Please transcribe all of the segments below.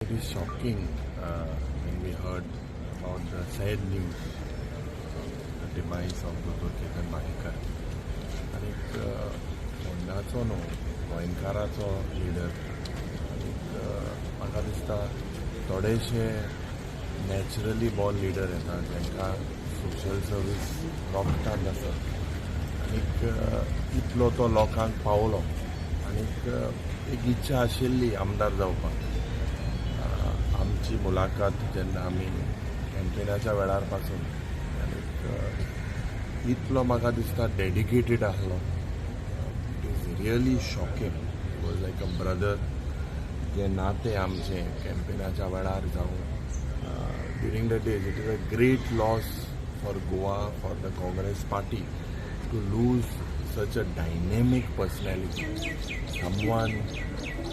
It is shocking when we heard about the sad news, the demise of Dr. Ketan Parrikar. आनीक फोंडाचो न्हू, गोंयकाराचो leader. आनीक म्हाका दिसता थोडेशे नॅचरली बॉर्न लिडर येता, जांकां सोशल सर्वीस रोगतांत आसा. आनीक इतलो तो लोकांक पावलो आनीक एक इच्छा आशिल्ली आमदार जावपाक. आमची मुलाखत जेन्ना आमी कॅम्पेनाच्या वेळार पासून, आनीक इतलो म्हाका दिसता डेडिकेटेड आसलो. It is really shocking. Was like a brother. जें नातें आमचें कॅम्पेनाच्या वेळार जावं during the days, it is a great loss for Goa, for the Congress party, to lose such a dynamic personality, someone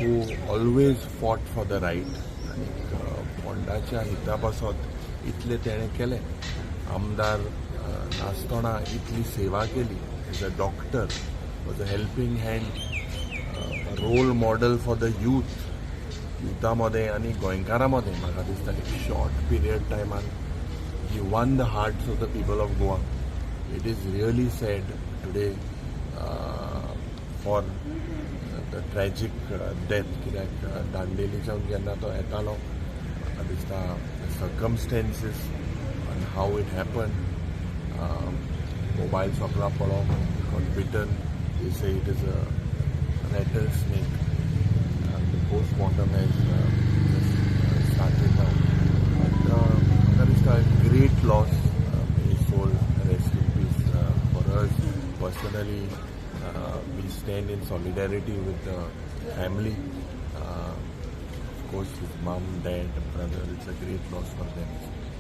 who always fought for the right. आनीक फोंडाच्या हिता पासत इतलें तेणें केलें. आमदार नासतना इतली सेवा केली. As a doctor, was a helping hand, role model for the youth, युथा मदें आनी गोंयकारां मदें. म्हाका दिसता एक शॉर्ट पिरियड टायमान he won the hearts of the people of Goa. It is really sad today for the tragic death, कित्याक दांडेलीच्यान जेन्ना तो येतालो, म्हाका दिसता circumstances and how it happen, mobile सोपला पडलो, got bitten. They say it is a rattlesnake. The postmortem has just started now. But म्हाका दिसता great loss. May his soul rest in peace. For us personally, we stand in solidarity with the family. Of course, his mom, dad, brother, it's a great loss for them.